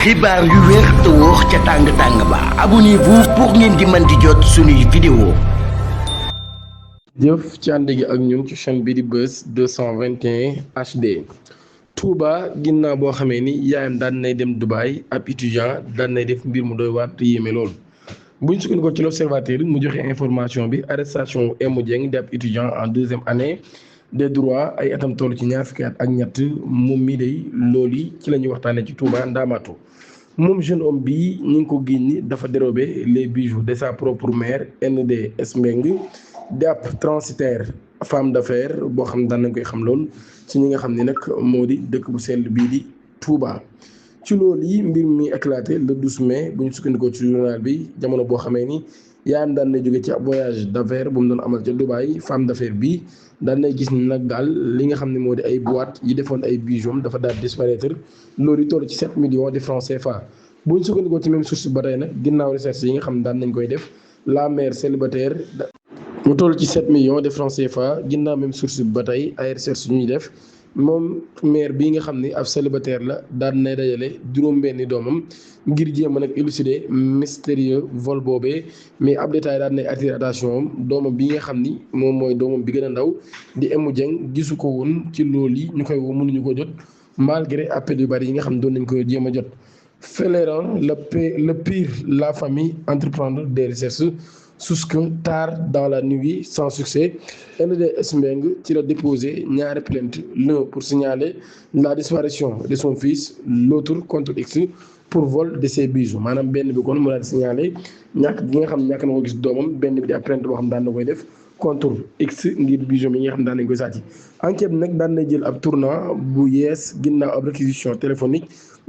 xibaar yu wér te wóor ca tàng-tàng ba abonnez-vous pour ngeen di mën di jot suñuy vidéo. jëf ci ànd gi ak ñun ci chaîne bi di Buzz 221 HD. Touba ginnaaw boo xamee ni yaayam daan nay dem Dubaï ab étudiant daan nay def mbir mu doy waar te yéeme lool buñ sukkandikoo ci l'Observateur mu joxe information bi arrestation Emou Dieng di ab étudiant en deuxième année de droit ay atam toll ci ñaar fukki at ak ñett moom mii day loolu yi ci la ñuy waxtaanee ci Touba Ndamatou. moom jeune homme bii ñu ngi ko génn ni dafa dérobé les bijoux de sa propre mère ND Esmeng di ab transitaire femme d'affaires boo xam ne daan nañ koy xam lool ci ñi nga xam ne nag moo di dëkk bu sell bii di Touba. ci loolu yi mbir mi éclaté le 12 mai bu ñu sukkandikoo ci journal bi jamono boo xamee ni yaayam daan na jóge ci ab voyage d'affaires bu mu doon amal ca Dubaï femme d'affaires bi daan nay gis ni nag daal li nga xam ne moo di ay boîte yi defoon ay bijoux dafa daal disparaître loolu yi toll ci 7 millions de francs CFA. bu ñu sukkandikoo ci même source ba tey nag ginnaaw recherche yi nga xam ne daan nañ koy def la mère célibataire mu toll ci 7 millions de francs CFA ginnaaw même source ba tey ay recherche yu ñuy def moom mère bii nga xam ni ab célibataire la daan nay dajale juróom-benni doomam ngir jéem a nag élucider mystérieux vol boobee mais ab détail daan nay attirer attention am doomam bi nga xam ni moom mooy doomam bi gën a ndaw di Emou Dieng gisu ko woon ci loolu yi ñu koy woo mënuñu ko jot malgré appel yu bari yi nga xam ne doon nañ ko jéem a jot. Flairant le pire, la famille entreprendre des recherches jusque tard dans la nuit sans succès. ND Esmeng ci la déposé ñaari plainte, l'un pour signaler la disparition de son fils, l'autre contre X pour vol de ses bijoux maanaam benn bi kon mu daal di signalé ñàkk gi nga xam ñàkk na ko gis doomam benn bi di ab plainte boo xam daan na koy def contre X ngir bijoux yi nga xam daan nañ koy sàcc. enquête bi nag daan na jël ab tournant bu yees ginnaaw ab réquisition téléphonique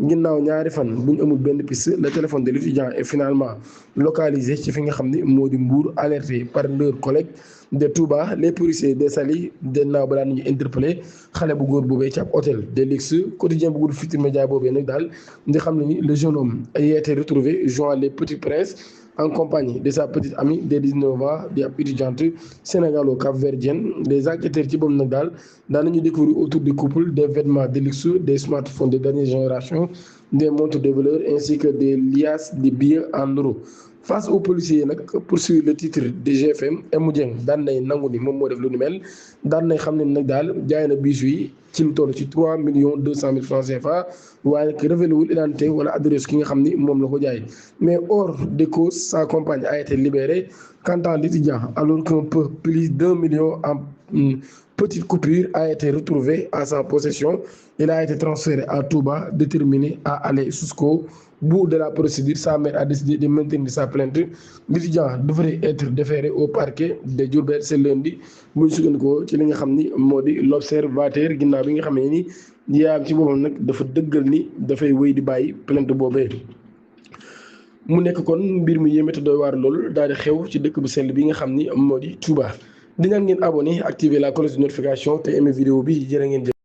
ginnaaw ñaari fan bu ñu amul benn piste le téléphone de l'étudiant est finalement localisé ci fi nga xam ni moo di Mbour alerté par leurs collègues de Touba les policiers de Saly ginnaaw ba daan nañu interpellé xale bu góor boobee ci ab hôtel de luxe quotidien bu groupe Futurs Médias boobee nag daal di xam ne ni le jeune homme a été retrouvé joint les petits princes en compagnie de sa petite amie de 19 ans di ab étudiante sénégalo-cap-verdienne. Les enquêteurs ci boobu nag daal daan nañu découvrir autour du couple des vêtements de luxe, des smartphones de dernière génération, des montres de valeur ainsi que des liasses de billets en euros. Face aux policiers nag poursuivre le titre de GFM Emou Dieng daan nay nangu ni moom moo def lu ni mel daan nay xam ne nag daal jaay na bijoux yi ci lu toll ci 3 millions 200 mille francs CFA waaye nag révélé wul identité wala adresse ki nga xam ni moom la ko jaay mais hors de cause sa compagne a été libérée. Quant à l'étudiant, alors qu'un peu plus d'1 million en petite coupure a été retrouvé à sa possession, il a été transféré à Touba, déterminé à aller jusqu'au bout de la procédure. Sa mère a décidé de maintenir sa plainte. L'étudiant devrait être déféré au parquet de Diourbel ce lundi bu ñu sukkandikoo ci li nga xam ni moo di l'Observateur ginnaaw bi nga xam ne ni yaayam ci boppam nag dafa dëggal ni dafay wéy di bàyyi plainte boobee. mu nekk kon mbir mu yéeme te doy waar lool daal di xew ci dëkk bu sell bi nga xam ni moo di Touba di ñaan ngeen abonné activer la cloche de notification te aimé vidéo bi jërë ngeen jëf.